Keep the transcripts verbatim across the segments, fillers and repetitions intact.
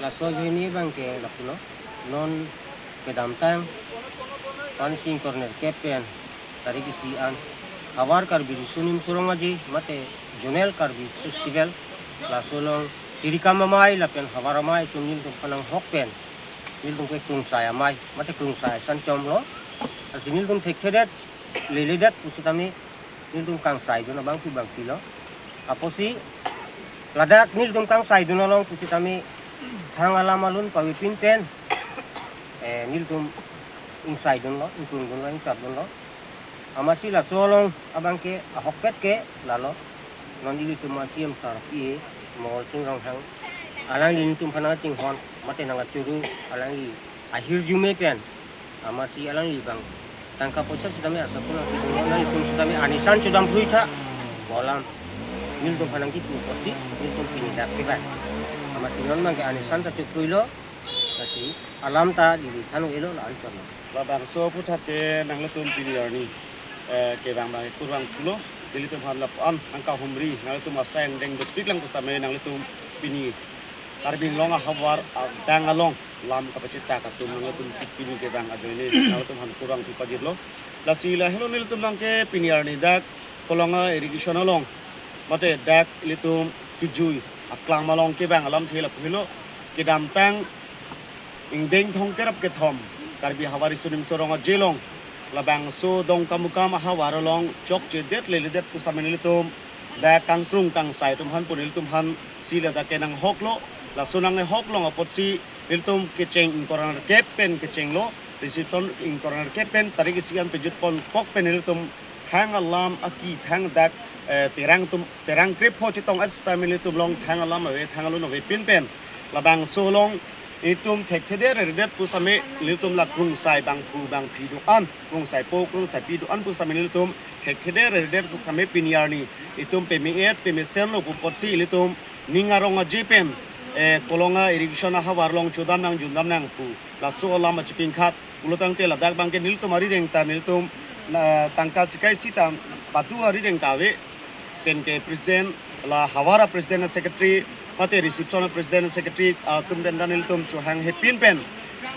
Laso ajoine abangke lapulo, non kedamtang Pansing Corner Kepen tarik isi an Havar Karbi Riso Nimso Rong Aje mate Zonal Karbi Festival, laso along tirikam amei lapen havar amei atum nelitum aphan nanghok pen nelitum ke krungsai amei mate krungsai asan chomlo. Lasi nelitum thekthedet leledet pusitame nelitum kangsaidun abangphu bangphilo. Apotsi ladak nelitum kangsaidun along pusitame thang alam alun pavepin pen, eh, nelitum ingsaidunlo, ingkrungdunlo, ingsapdunlo. Amatsi laso along abangke ahokpet ke lalo, non ilitum a-C M sir P A Mohol Sing Ronghang, alangli nelitum aphan nangchinghon mate nangkachoro, alangli ahirjume pen amatsi alangli abang tangka poisa sitame asapun apidun, nanglitum sitame anisan chodam phrui tha. Mo alam nelitum aphan nangkipu apotsi nelitum pini dak kevang. Amatsi non abangke anisan ta chopruilo, lasi alam ta neli than-elo, la-an chotlo. Labangso aphuthak ke nanglitum pini arni, eh, kevang abang kurvangthulo, nelitum aphan lapuan nangkahumri, nanglitum asai angdeng dopiklang pusitame nanglitum pini Karbi Anglong ahavar adang along lam kapachetak atum nanglitum pini kevang ajoine nanglitum aphan kurvangthu pajirlo. Lasi lahelo nelitum abangke pini arni dak Kolonga irrigation along mate dak ilitum kijui aklam along kevang alamthe lapu helo. Kedamtang ingdeng thomkep ra kethom Karbi Havar Riso Nimso Rong Aje along labangso Dongkamukam ahavar along chokchedet leledet pusitame nelitum dak kangkrung kangsai atum aphan pu nelitum aphansi ladak ke nanghoklo. Laso nanghok along apotsi nelitum kecheng ingkoi ra nerkep pen kechenglo, reception ingkoi ra nerkep pen tarik isi an pejut ponkok pen nelitum thang alam aki thang dak, eh, terang atum, terang krepho chetong-et sitame nelitum along thang alam ave, thang alun avepin pen labangso along itum thekthedet reredet pusitame nelitum la krungsai bangphu bangphi do-an, krungsaipo krungsaipi do-an pusitame nelitum thekthedet reredet pusitame pini arni itum peme-et pemesenlo pu apotsi ilitum ning arong aje pen, eh, Kolonga irrigation ahavar along chodam nang jundam nang pu laso alam achipingkhat. Pulotangte ladak abangke nelitum arideng ta nelitum, na, tangka sikai sita badu arideng ta ave. Penke president, la havar a-president, secretary mate reception a-president, secretary atum pen ta nelitum chohang hepin pen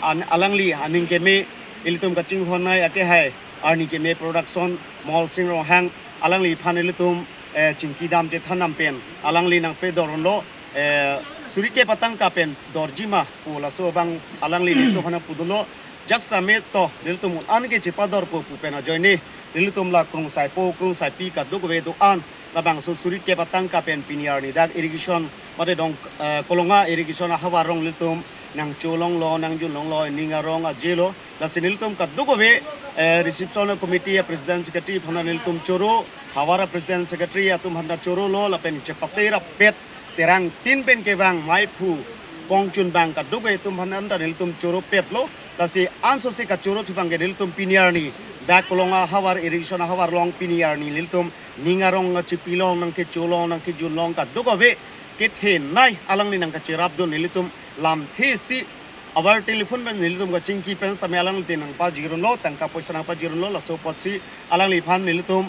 an alangli aning keme, ilitum kachinghon nei akehai Arni Keme Production, Mohol Sing Ronghang, alangliphan ilitum, eh, chingki dam chethan dam pen alangli nangpedorlo, eh, suri kep atangka pen dorjima pu laso abang alangli nelitum aphan pudunlo. Just a minute to, nelitum an ke chepadorpo pu pen ajoine nelitum la krungsaipo krungsaipi kadokave do-an labangso suri kep atangka pen pini arni dak irrigation mate Dong, eh, Kolonga irrigation ahavar along nelitum nangcholonglo, nangjunlonglo, ning arong ajelo. Lasi nelitum kadokave, eh, reception committee a-president secretary aphan nelitum choro, havar a-president secretary atum aphan ta chorolo, lapen chepate rapet terang tin pen kevang maiphu pongchun bang kadokave atum aphan ta nelitum choropetlo. Lasi ansose kachorothu abangke nelitum pini arni dak Kolonga ahavar, irrigation ahavar along pini arni nelitum ning arong chipilong, nangkecholong, nangkejunlong kadokave kethenei alangli nangkacherapdun, nelitum lamthe si abar telephone pen nelitum kachingki pen sitame alangli te nangpajirunlo, tangka poisa nangpajirunlo. Laso apotsi alangliphan nelitum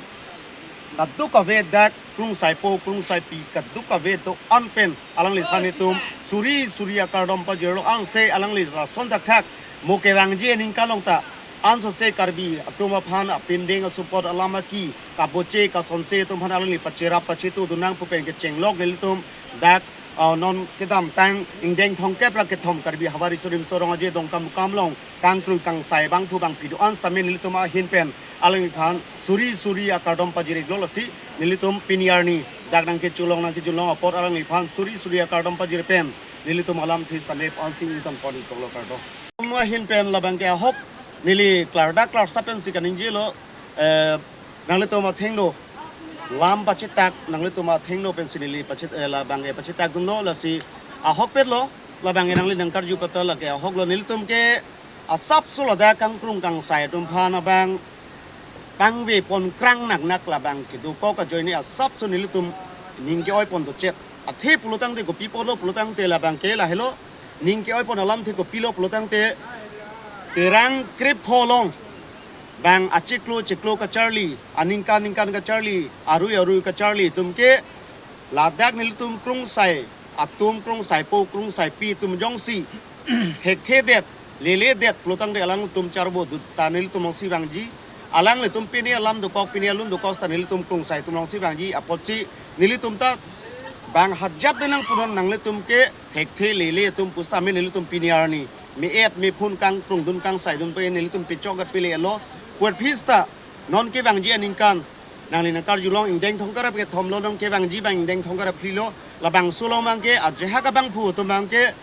kadokave dak krungsaipo krungsaipi kadokave do-an pen alangliphan nelitum suri suri akardom pajirlo. Anse alangli lason thakthak mo kevangji aningkan along ta ansose Karbi atum aphan apindeng asupport alam aki kaboche kasonse atum aphan alangli pacherap pachetudun nang pu pen kechenglok nelitum dak, ah, non kedamtang ingdeng thomkep ra kethom Karbi Havar Riso Nimso Rong Aje Dongkamukam along kangkrung kangsai bangphu bangphi do-an sitame nelitum ahin pen alangliphan suri suri akardom pajir-iklo. Lasi nelitum pini arni dak nangkecholong nangkejunlong apot alangliphan suri suri akardom pajir pen nelitum alamthe sitame pu-an si ingtangpon-iklo, kardom. Ahin pen labangke ahok neli klardak klarsa pensi kaningjelo, eh, nanglitum athengno lam pachetak, nanglitum athengno pensi neli pachet-, eh, labangke pachetakdunlo. Lasi ahokpetlo, labangke nangli nangkarju kata lake ahoklo. Nelitum ke asapso ladak kangkrung kangsai atum aphan abang pangvepon krang naknak labang kedokok ajoine asapso nelitum ning ke-oipon dochet. Athe pulotangte kopi apotlo pulotangte labangke lahelo, ning ke-oipon alamthe kopilo pulotangte terang krepho along bang achiklo chiklo kacharli, aningkan ningkan kacharli, arui arui kacharli atum ke ladak nelitum krungsai atum krongsaipo krongsaipi atum jongsi thekthedet, leledet pulotangte alangtum charvo dut ta nelitum jongsi vangji. Alanglitum pini alam dokok, pini alun dokok ta nelitum krongsai atum jongsi vangji apotsi nelitum ta bang hajat denang punon nanglitum ke thekthe lele atum pusitame nelitum pini arni me-et mephun kangprungdun kangsaidun pe nelitum pechok gat pele elo. Puet phista non kevangji aningkan nangli nangkarjulong ingdeng thomkep ra kethom lo, non kevangji bang ingdeng thomkep ra phli lo. Labangso along abangke ajahak abangphu atum abangke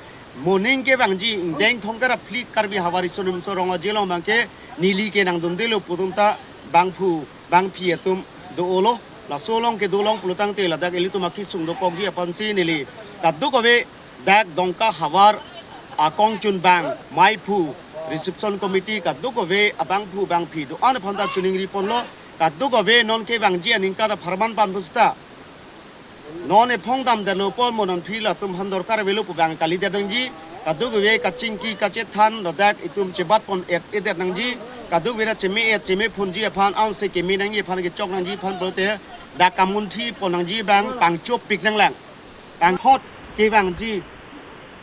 moning kevangji ingdeng thomkep ra phli Karbi Havar Riso Nimso Rong Aje along abangke neli ke nangdundelo pu atum ta bangphu bangphi atum do-olo. Laso along kedo along pulotangte ladak ilitum akesung dokokji aphansi neli kadokave dak Dongka havar akongchunbang, maiphu, reception committee kadokave abangphu bangphi do-an aphanta choningri ponlo. Kadokave non kevangji aningkan apharman pan pusita non ephong damdetlo pon mo non phli latum aphan dorkar avelo pu abang kalidet nangji. Kadokave kachingki kachethan ladak itum chebat pon et edet nangji. Kadokave ta cheme-et chemephunji aphan anse keme nangji aphan kechok nangji aphan pulote dak kamunthi pon nangji abang pangchopik nanglang. Anghot kevangji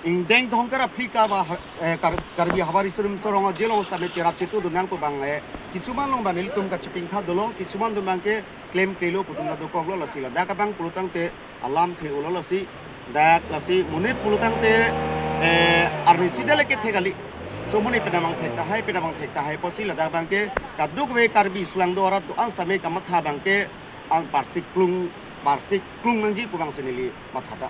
ingdeng thomkep ra phli Karbi, eh, Kar-, Karbi Havar Riso Nimso Rong Aje along sitame cherap chetudun nang pu abang, eh, kisuman along abang nelitum kachepingtha dolo, kisuman atum abangke klemklelo pu atum ta dokoklo. Lasi ladak abang pulotangte alamthe olo. Lasi dak lasi monit pulotangte, eh, arnisi dale kethek kali. So monit penamang thek tahai, penamang thek tahai apotsi ladak abangke kadokave Karbi sulang do arat do-an sitame kamatha abangke ang parsi klung, parsi klung nangji pu abangsi neli matha ta.